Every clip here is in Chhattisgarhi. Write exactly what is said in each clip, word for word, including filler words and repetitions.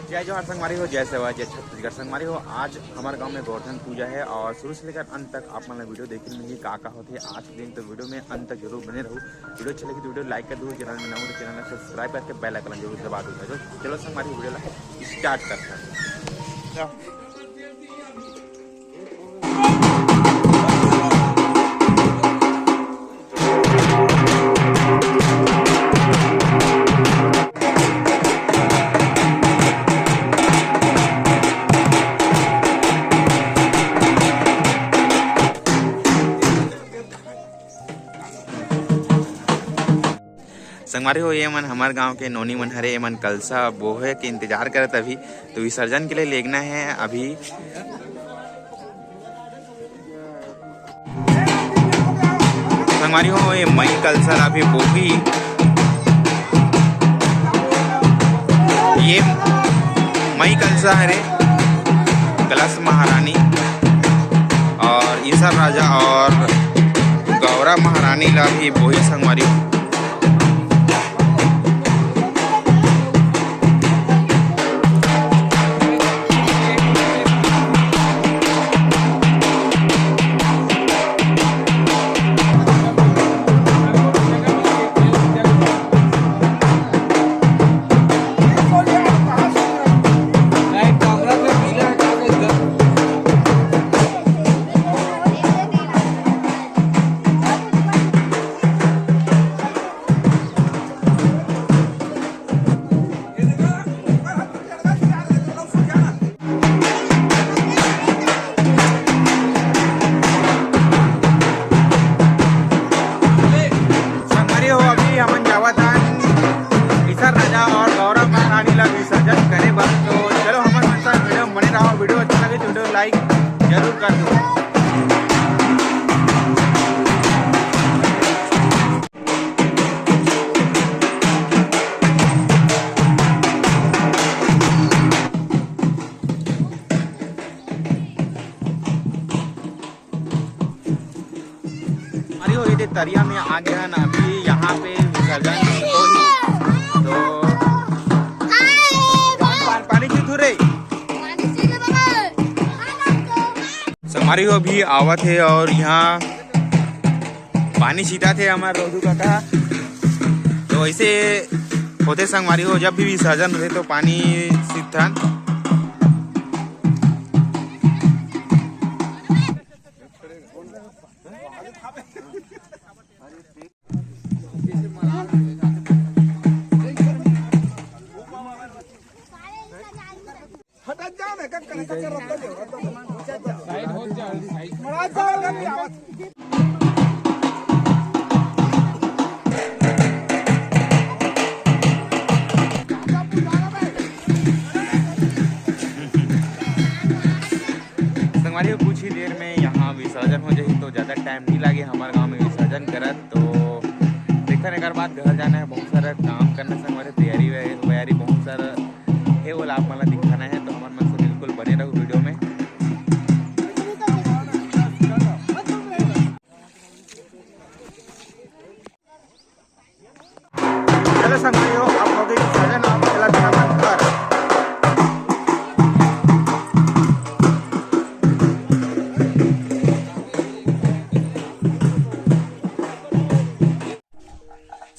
जय जोहार संगवारी हो, जय सेवा, जय छत्तीसगढ़ संगवारी हो। आज हमारे गांव में गोवर्धन पूजा है और शुरू से लेकर अंत तक आप मन ला वीडियो देखे मिलही का का होथे। आज के दिन तो वीडियो में अंत तक जरूर बने रहू। वीडियो अच्छा लगे तो वीडियो लाइक कर दो, चैनल में नवा हो तो चैनल ला सब्सक्राइब करके बेल आइकन जरूर दबा दो। तो चलो संगवारी, वीडियो ला स्टार्ट करते हैं। संगवारी हो, ये मन हमर गांव के नोनी मन हरे, ये मन कलसा बोहे के इंतजार करत अभी, तो विसर्जन के लिए लेगना है अभी। संगवारी हो, ये मई कलसा ला भी बोही। ये मई कलसा हरे, कलश महारानी और ईसर राजा और गौरा महारानी ला भी बोही संगवारी हो। संगवारी हो, अभी हमन जावत हन ईसर राजा और गौरा महारानी ला विसर्जन करे बर। तो चलो हमर मन संग वीडियो में बने रहो। वीडियो अच्छा लगे तो वीडियो लाइक जरूर कर दो। अरे, वो ये दे तरिया में आ गया ना, अभी यहाँ पे विसर्जन होही। तो पा-, पानी क्यों थू रे? संगवारी हो अभी आवत है और यहाँ पानी छीटा थे हमारे रोधू काका। तो ऐसे होते संगवारी हो, जब भी विसर्जन होते तो पानी छीटथन। हटत जाओ ना, कब कने कब रद्दा दे, रद्दा दे। साइड हो जा, साइड। मरा जाओ ना, नहीं आवत। संगवारी हो, कुछ ही देर में यहाँ विसर्जन हो जाही, तो ज़्यादा टाइम नहीं लागे हमारे गांव में विसर्जन करत। तो देखा एकर बाद घर जाना है, बहुत सारा काम करना है संगवारी, तैयारी वै-, वैयारी बहुत सारा है, वो ला आप मन ला दिखाना है, तो हमर मन से बिल्कुल बने रहो वीडियो में। चलो संगवारी हो, अब हो गई विसर्जन, अब चला जाना घर।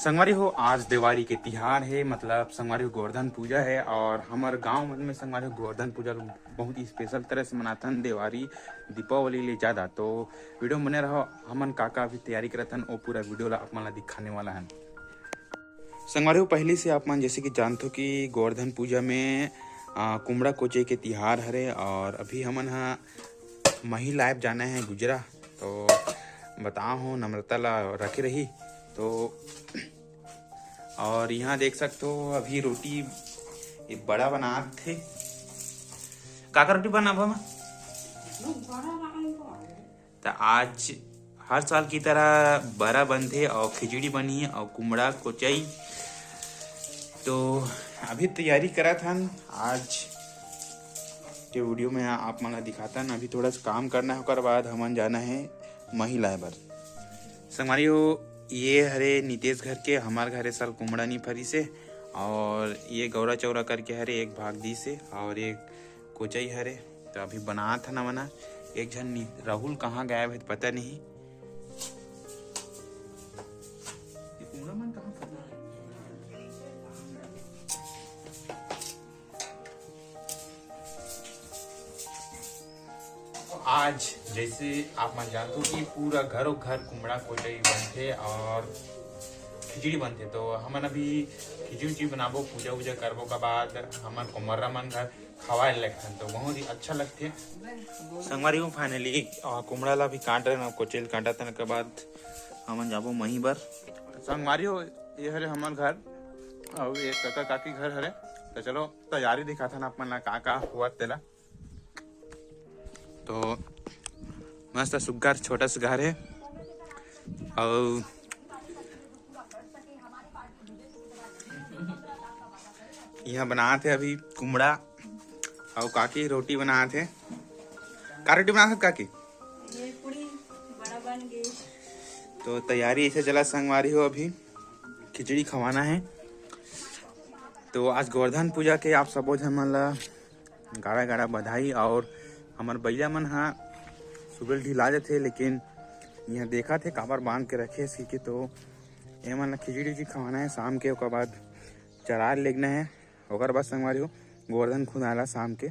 संगवारी हो, आज देवारी के तिहार हे, मतलब संगवारी हो गोवर्धन पूजा हे। और हमर गांव मन में संगवारी हो गोवर्धन पूजा ल बहुत ही स्पेशल तरह से मनाथन, देवारी दीपावली ले ज्यादा। तो वीडियो में बने रहो, हमन का का अभी तैयारी करत हन, वो पूरा वीडियो ला आप मन ला दिखाने वाला हन। संगवारी हो, पहली से आप मन जैसे कि जानथो कि गोवर्धन पूजा में आ, कुमड़ा कोचे के तिहार हरे, और अभी हमन हा मही लाइव जाना है गुजरा, तो बताओ हो नम्रता ला रखे रही। तो और यहाँ देख सकते हो अभी रोटी ये बड़ा बनात थे। काका रोटी बनाबो मैं? तो आज हर साल की तरह बरा बनथे और खिचड़ी बनी और कुमड़ा कोचई। तो अभी तैयारी करत हन आज के वीडियो में आप मन ला दिखातन। अभी थोड़ा सा काम करना है, ओकर बाद हमन जाना है मही लाए बर। संगवारी हो, ये हरे नितेश घर के, हमार घर ए साल कुमड़ा नहीं फरी से, और ये गौरा चौरा करके हरे एक भाग दी से, और एक कोचई हरे। तो अभी बनात हन हमन ह। एक झन नि-, राहुल कहाँ गायब है, पता नहीं। ये कुमड़ा मन कहाँ फरना है? आज जैसे आप मन जानथो कि पूरा घरों घर कुमड़ा कोचई बनथे और खिचड़ी बनथे, तो हमन अभी खिचड़ी उचड़ी बनाबो, पूजा उजा करबो, का बाद हमन कुमर्रा मन घर खवाए लगथन, तो बहुत ही अच्छा लगथे। संगवारी हो, finally कुमड़ा ला भी काट रहे ना, कोचई ल काटत हन, के बाद हमन जाबो मही बर। संगवारी हो, ये हरे हमर घर, अउ ये काका काकी घर हरे। तो चलो तैयारी दिखाथन आप मन ला का का हुआ तेला। तो मस्त सुग्घर छोटा सा घर है, और यहाँ बनात है अभी कुमड़ा, और काकी रोटी बनात है। का रोटी बनात है काकी? ये पूरी बड़ा बन गई। तो तैयारी ऐसे चला संगवारी हो, अभी खिचड़ी खवाना है। तो आज गोवर्धन पूजा के आप सबो झन मन ला गाड़ा गाड़ा बधाई। और हमर बइला मन हा सुबह ढिला जथे, लेकिन यहाँ देखा थे काबर बांध के रखे सी के, तो एमन ला खिचड़ी उचड़ी खवाना है शाम के, ओकर बाद चरार लेगना है, ओकर बाद संगवारी हो गोवर्धन खुदाला शाम के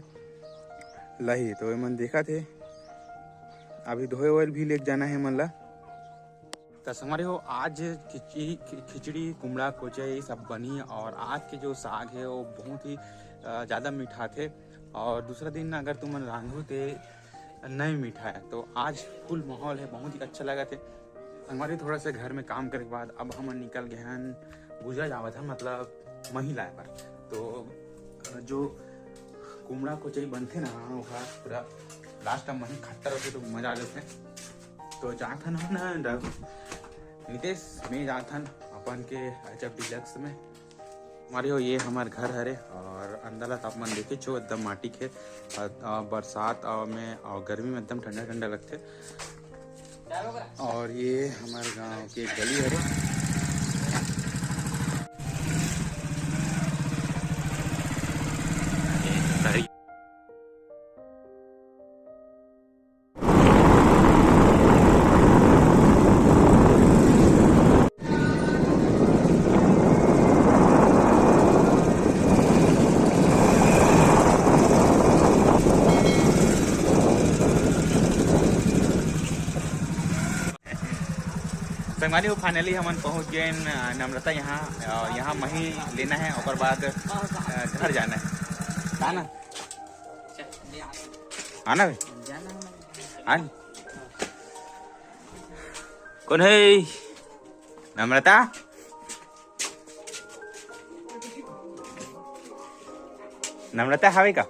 लही। तो एमन देखा थे अभी धोए ओए भी लेके जाना है मन ला। तो संगवारी हो, आज खिचड़ी, खिचड़ी, कुमड़ा, कोचे, ये सब बनी। और आज के जो साग है, वो बहुत ही, अ, ज़्यादा मीठा थे। और दूसरा दिन अगर तुमन रांधू ते नहीं मीठा है, तो आज फुल माहौल है, बहुत ही अच्छा लगा थे। संगवारी, थोड़ा सा घर में काम करे के बाद अब हमन निकल गए हैं, गुजरा जावत है, मतलब मही लाए पर। तो, अ, जो कुमड़ा कोचई बनथे ना, ओहा पूरा लास्ट में मही खट्टा रहथे, तो मजा आ जाथे। तो जात हन ना, नितेश, मैं जात हन अपन के एच एफ डिलक्स में। हमारे हो, ये हमार घर हरे और अंदर ला तो आप मन देखे छो, एकदम माटी खेत। और, और बरसात और में और गर्मी में एकदम ठंडा ठंडा लगथे। और ये हमारे गांव के गली हरे। संगवारी हो, finally हमन पहुंच गए न, नम्रता यहाँ। अ, यहाँ मही लेना है, ओकर बाद, अ, घर जाना है। का ना? आना बे? आन। कौन है? नम्रता? नम्रता हवे का?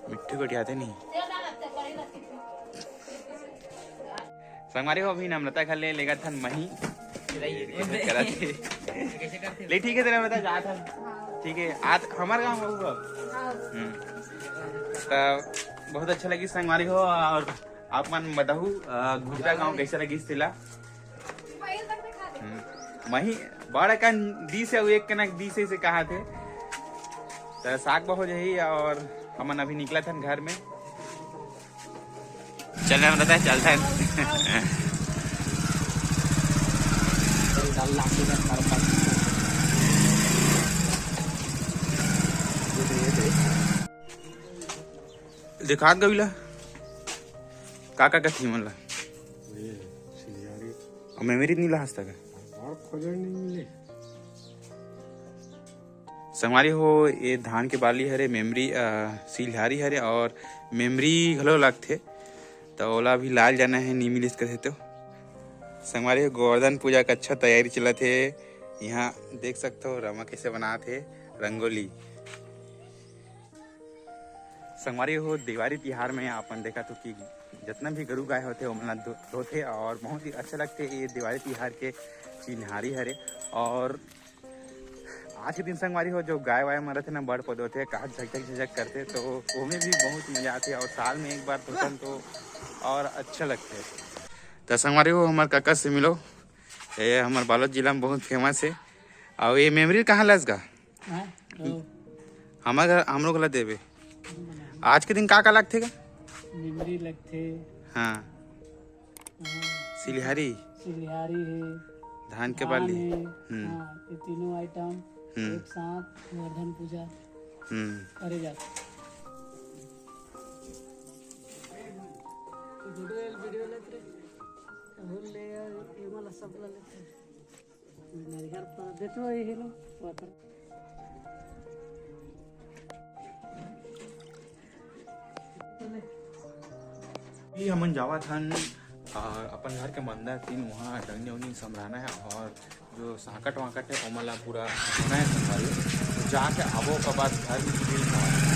मिट्ठू गोठियाथे नहीं। संगवारी हो, अभी नम्रता घर ले लेगत हन मही। ले ठीक है, तेरा बता, जात हन। ठीक है, आज हमार गांव में हुआ। हम्म। तो बहुत अच्छा लगी संगवारी हो, और आप मन बताहू, अ, गुजरा गांव कैसे लगिस तेला? हम्म, मही बड़ कन दिस हे, एक कनक दिस हे से कहा थे। तो साग बहुत यही, और हमन अभी निकला था घर में। चलना रहता है, चलता है। दिखात गविला का का कथी मन ला? ये सिलियारी। और मेमोरी नहीं ला आज तक। और खोजन नहीं मिले। संगवारी हो, ये धान के बाली हरे, मेमरी, अ, सिलियारी हरे और मेमरी घलो लगथे, त ओला भी लाल जाना है, नी मिलिस कथे तो। संगवारी हो, गोवर्धन पूजा के अच्छा तैयारी चलत हे। यहाँ देख सकथो रमा कैसे बनात हे रंगोली। संगवारी हो, देवारी तिहार में अपन देखत हो कि जतना भी गरु गाय होथे, ओमन ला धो-, धोथे और बहुत ही अच्छा लगथे। ये देवारी तिहार के चिन्हारी हरे। और आज के दिन संगवारी हो, जो गाय वाय मरत हे ना, बड़ पद होथे, कहाँ झकझक झकझक करथे, तो ओमे भी बहुत मजा आथे। और साल में एक बार धोथन तो और अच्छा लगथे। तो संगवारी हो, हमर काका से मिलो, ये हमर बालोद जिला में बहुत फेमस है। और ये मेमरी कहाँ लस गा? हाँ, तो हमर घर, हम लोग ला देबे। आज के दिन का का लगथे गा? मेमरी लगथे। हाँ। हाँ। सिलिहारी। सिलिहारी है। धान के धान बाली। है। हम्म। हाँ, ये तीनों आइटम हम्म। एक साथ गोवर्धन पूजा हम्म। करे जाथे। वीडियो, वीडियो लेत रहे। राहुल ले, ये वाला सब ला लेत रहे। नरियर तो देतो ही लो, वाटर। ये हमन जावत हन, आ, अपन घर के मंदिर तीन, वहाँ डंगनी उंगनी समराना है और जो सांकट वाकट है, ओमन ला पूरा धोना है संगवारी। तो जाके आबो, ओकर बाद घर में भी खाना।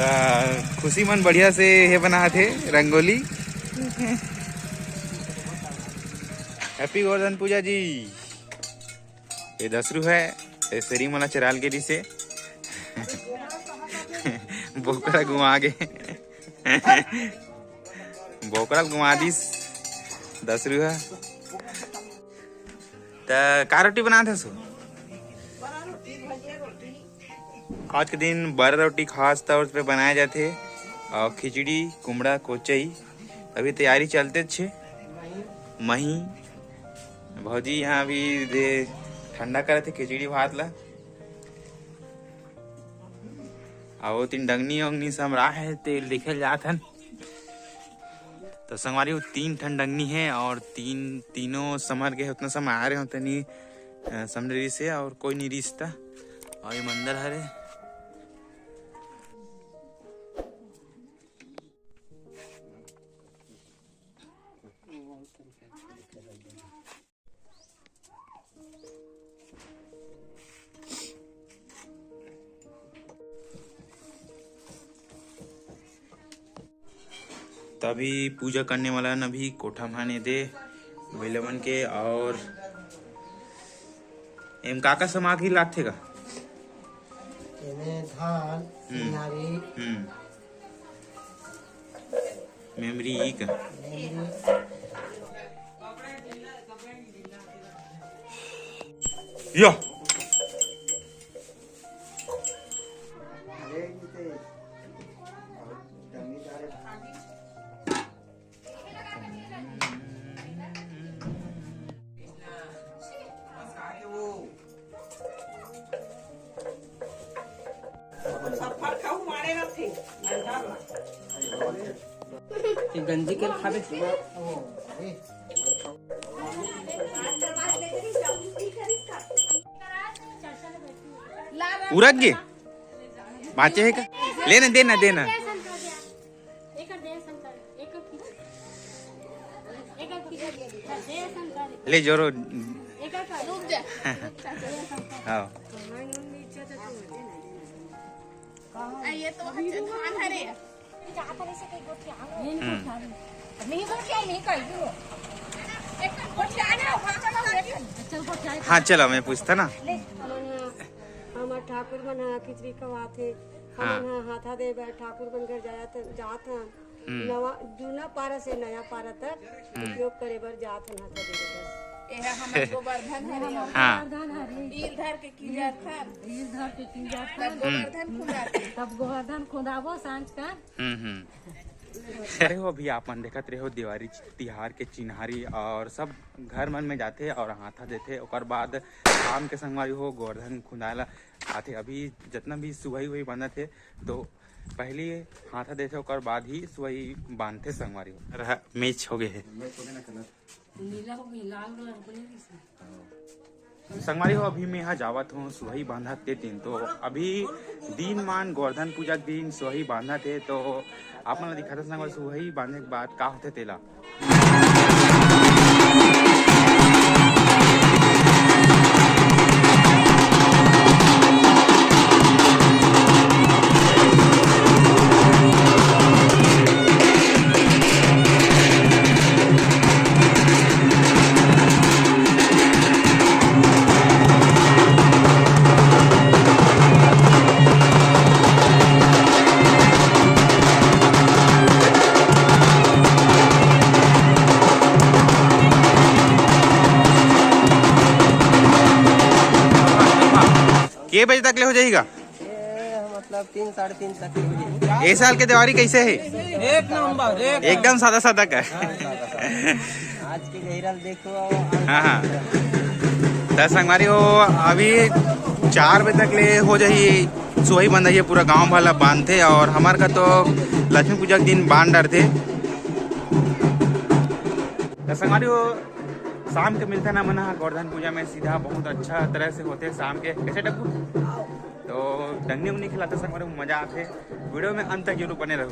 त खुशी मन बढ़िया से हे बनात हे रंगोली। हैप्पी गोवर्धन पूजा जी। ये दसरू है, ये सेरी मला चराल के दिसे। बोकरा घुमा गे। बोकरा घुमा दिस दसरू है। त का रोटी बनात हस? आज के दिन बरा रोटी खास तौर पे बनाए जाथे और खिचड़ी, कुमड़ा, कोचई। अभी तैयारी चलते छे। मही भौजी यहाँ अभी दे ठंडा करत हे खिचड़ी भात ला। अउ तीन डंगनी ओंगनी समरा है, तेल देखे जात हन। तो संगवारी, वो तीन ठन डंगनी है और तीन, तीनों समर के उतना समय आ रहे हो तनी, अ, समझ रही से और कोई नहीं रिश्ता। और ये मंदिर हरे। तभी पूजा करने वाला न भी कोठा माने दे महिला मन के। और एम का का सामग्री लागथे का? एमे धान, हम्म। सिंगारी, हम्म। मेमरी ई का? या। ये गंजी के खाबे। उरक गे। बाँचे हे का? लेना, देना, देना। ले जोरो। हाँ। ये तो धान हरे। हम्म। हाँ, चलो, मैं पूछता ना। हमर ठाकुर मन ह खिचड़ी खवाथे, हाँ। हमन ह हाथा दे बर ठाकुर मन घर जात, जात हन। हम्म। नवा, जूना पारा से नया पारा तक हम्म। उपयोग करे बर जात हन हाथा दे बर। एहा हमर गोवर्धन हरे। हाँ। ईर धर के किंजरथन। ईर धर के किंजरथन। तब हम्म। गोवर्धन खुंदाथे। तब गोवर्धन खुंदाबो सांझ का। हम्म, हम्म। अरे हो, अभी आप मन देखत रहे हो देवारी तिहार के चिन्हारी, और सब घर मन में जाथे और हाथा देथे, ओकर बाद शाम के संगवारी हो गोवर्धन खुंदाए ला आथे। अभी जितना भी सुहई वही बांधत हे, तो पहली हाथा देथे, ओकर बाद ही सुहई बांधथे संगवारी हो। रहा, मैच हो गए हे। नीला हो गई, लाल कलर बने इसमें। संगवारी हो, अभी मैं यहाँ जावत हूँ सुहई बांधत के दिन। तो अभी दिन मान गोवर्धन पूजा के दिन सुहई बांधत हे, तो आप मन ला दिखाता संगवारी, सुहई बांधे के बाद का होथे तेला। के बजे तक ले हो जाही गा? ये मतलब तीन, साढ़े तीन तक ले हो जाही। ए साल के देवारी कैसे हे? एक नंबर, एक एकदम सादा सादा का। आज के गहिरा ल देखो। हाँ, हाँ। त संगवारी हो, अभी चार बजे तक ले हो जाही, सुहई बंधाही, पूरा गांव भर ला बांधथे, और हमर का तो लक्ष्मी पूजा के दिन बांध डरथे। त संगवारी हो, शाम के मिलथन हमन ह गोवर्धन पूजा में सीधा, बहुत अच्छा तरह से होथे शाम के। कैसे डब्बू? तो डंगनी उंगनी खिलाथे संगवारी हो, मजा आथे। वीडियो में अंत तक जरूर बने रहू।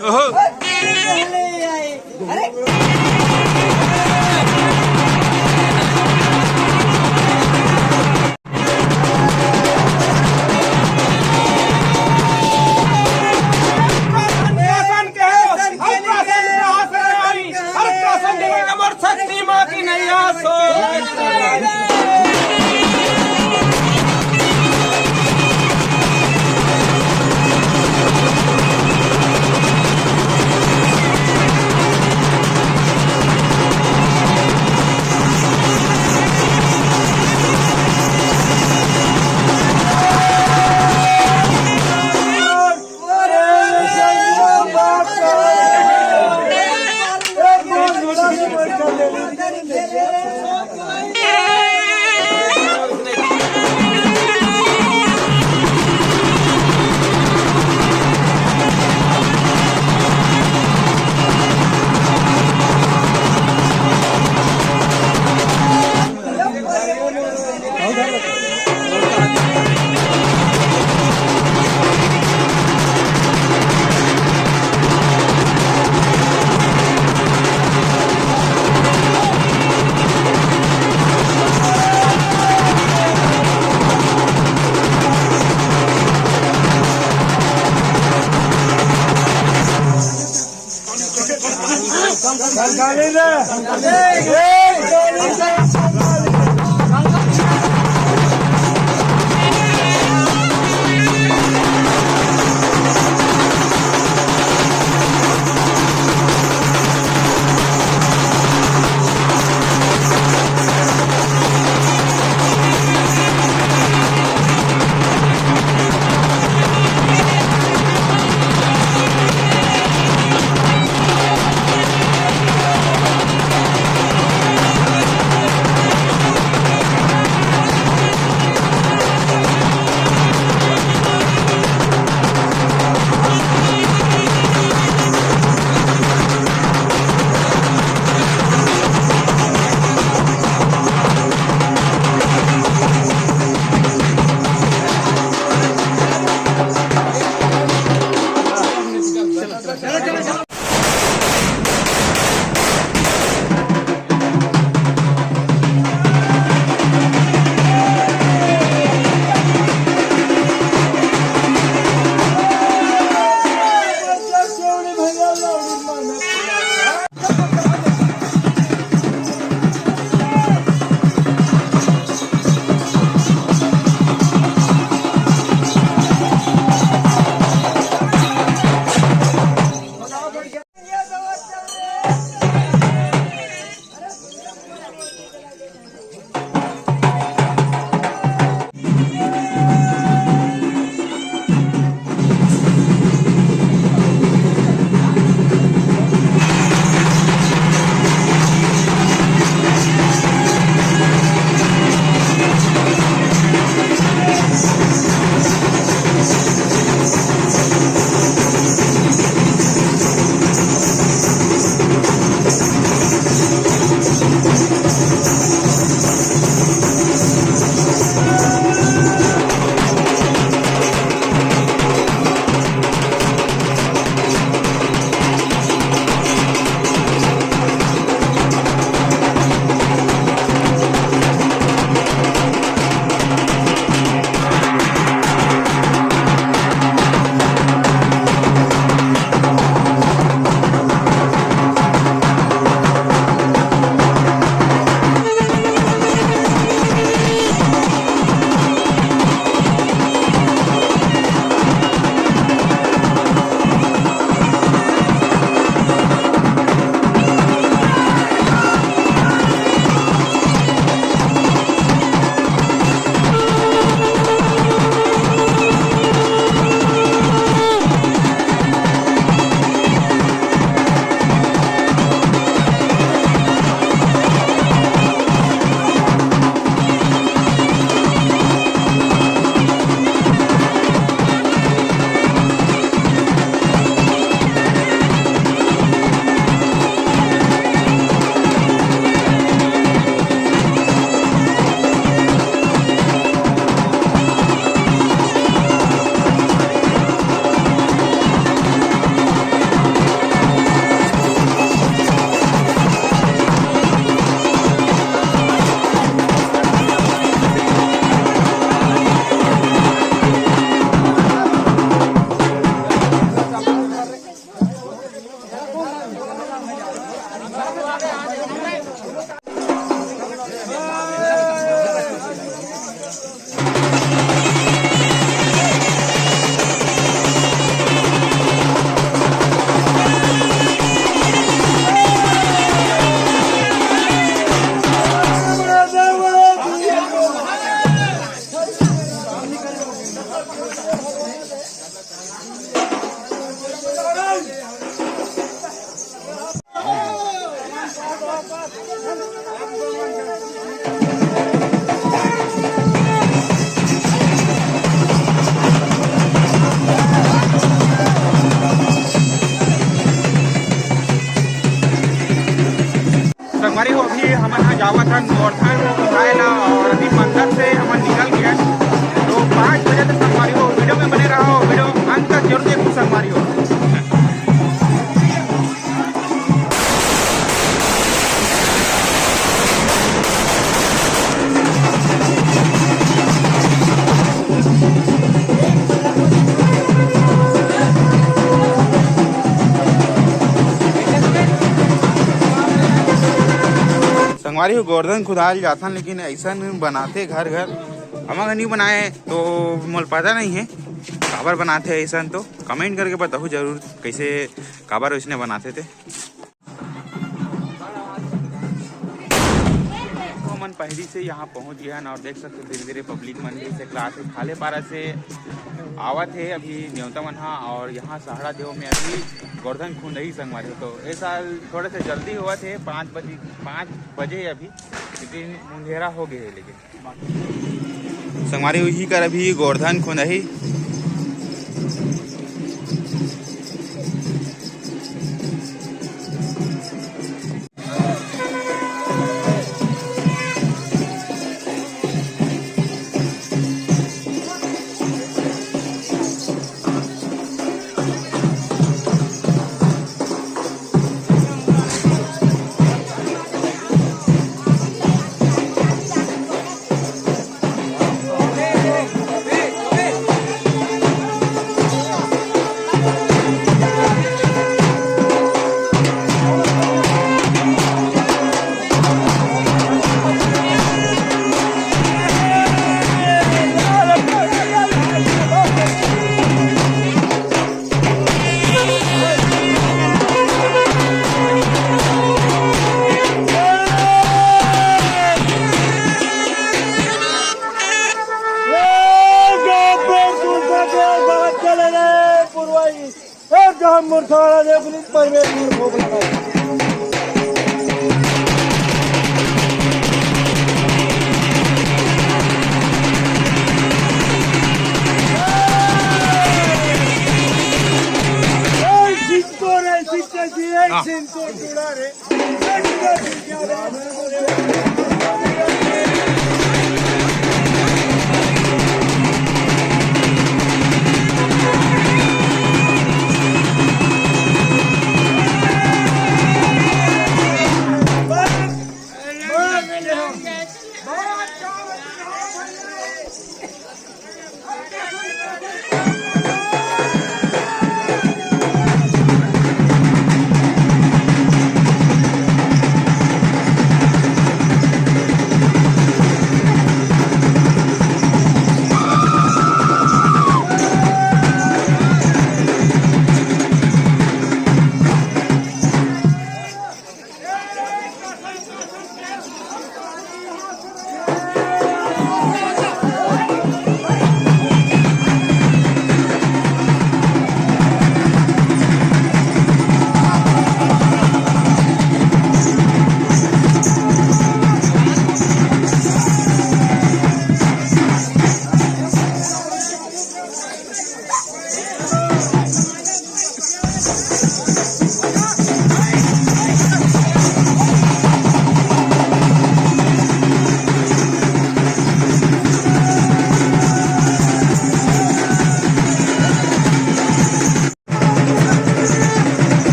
ओहो। शक्ति माँ की नैया सो। संगवारी हो, अभी हमन ह जावत हन गोवर्धन खाए ला, और अभी मंदिर से हमन निकल गए। तो पाँच बजे तक संगवारी हो, वीडियो में बने रहो, वीडियो अंत तक जरूर देखो संगवारी हो। संगवारी हो, गोवर्धन खुदाल जाथन, लेकिन ऐसन बनाथे घर घर। हमन नहीं बनाए तो मोल पता नहीं है काबर बनाथे ऐसन। तो कमेंट करके बताहू जरूर, कैसे, काबर वैसने बनाथे ते। हमन पहली से यहाँ पहुँच गए हैं और देख सकते हो, धीरे धीरे पब्लिक मन भी से क्लास खाले पारा से आवत है अभी नेवता मन हा। और यहाँ सहाड़ा देव में अभी गोवर्धन खुंदही संगवारी हो। तो ये साल थोड़े से जल्दी हुआ थे, पाँच बजे, पाँच बजे अभी, लेकिन अंधेरा हो गए है। लेकिन संगवारी हो, इही कर अभी गोवर्धन खुंदही।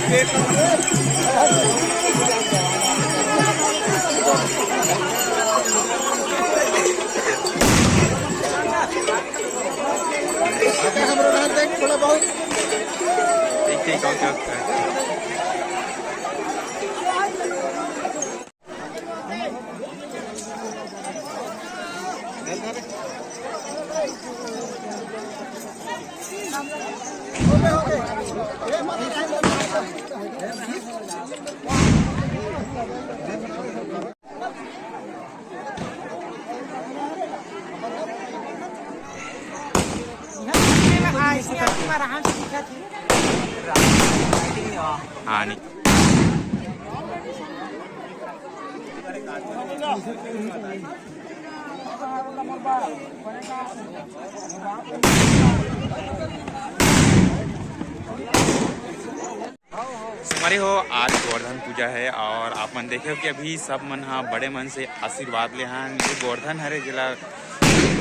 ठीक, ठीक, OK, OK। हाँ, नहीं। संगवारी हो, आज गोवर्धन पूजा है और आप मन देखे हो कि अभी सब मन हा बड़े मन से आशीर्वाद ले हन। ये गोवर्धन हरे, जेला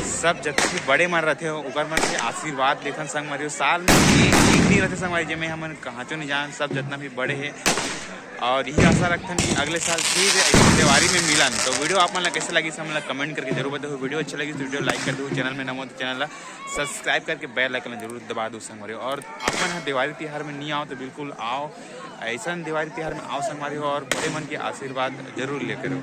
सब जतके बड़े मन रथे, ओकर मन से आशीर्वाद लेथन संगवारी हो। साल में एक, एक दिन रथे संगवारी, जेमे हमन कहांचो नहीं जान, सब जतना भी बड़े है। और यही आशा रखथन कि अगले साल फिर ऐसे त्योहारी में मिलन। तो वीडियो आप मन ला कैसे लगी, सब मन ला comment करके जरूर बताओ। वीडियो अच्छा लगी तो वीडियो like कर दो, चैनल में नवा हो तो चैनल ला subscribe करके bell icon ला जरूर दबा दो संगवारी। और आप मन ह त्योहारी तिहार में नहीं आओ तो बिल्कुल आओ, ऐसा त्योहारी तिहार में आओ संगवारी हो, और बड़े मन के आशीर्वाद जरूर लेके रहो।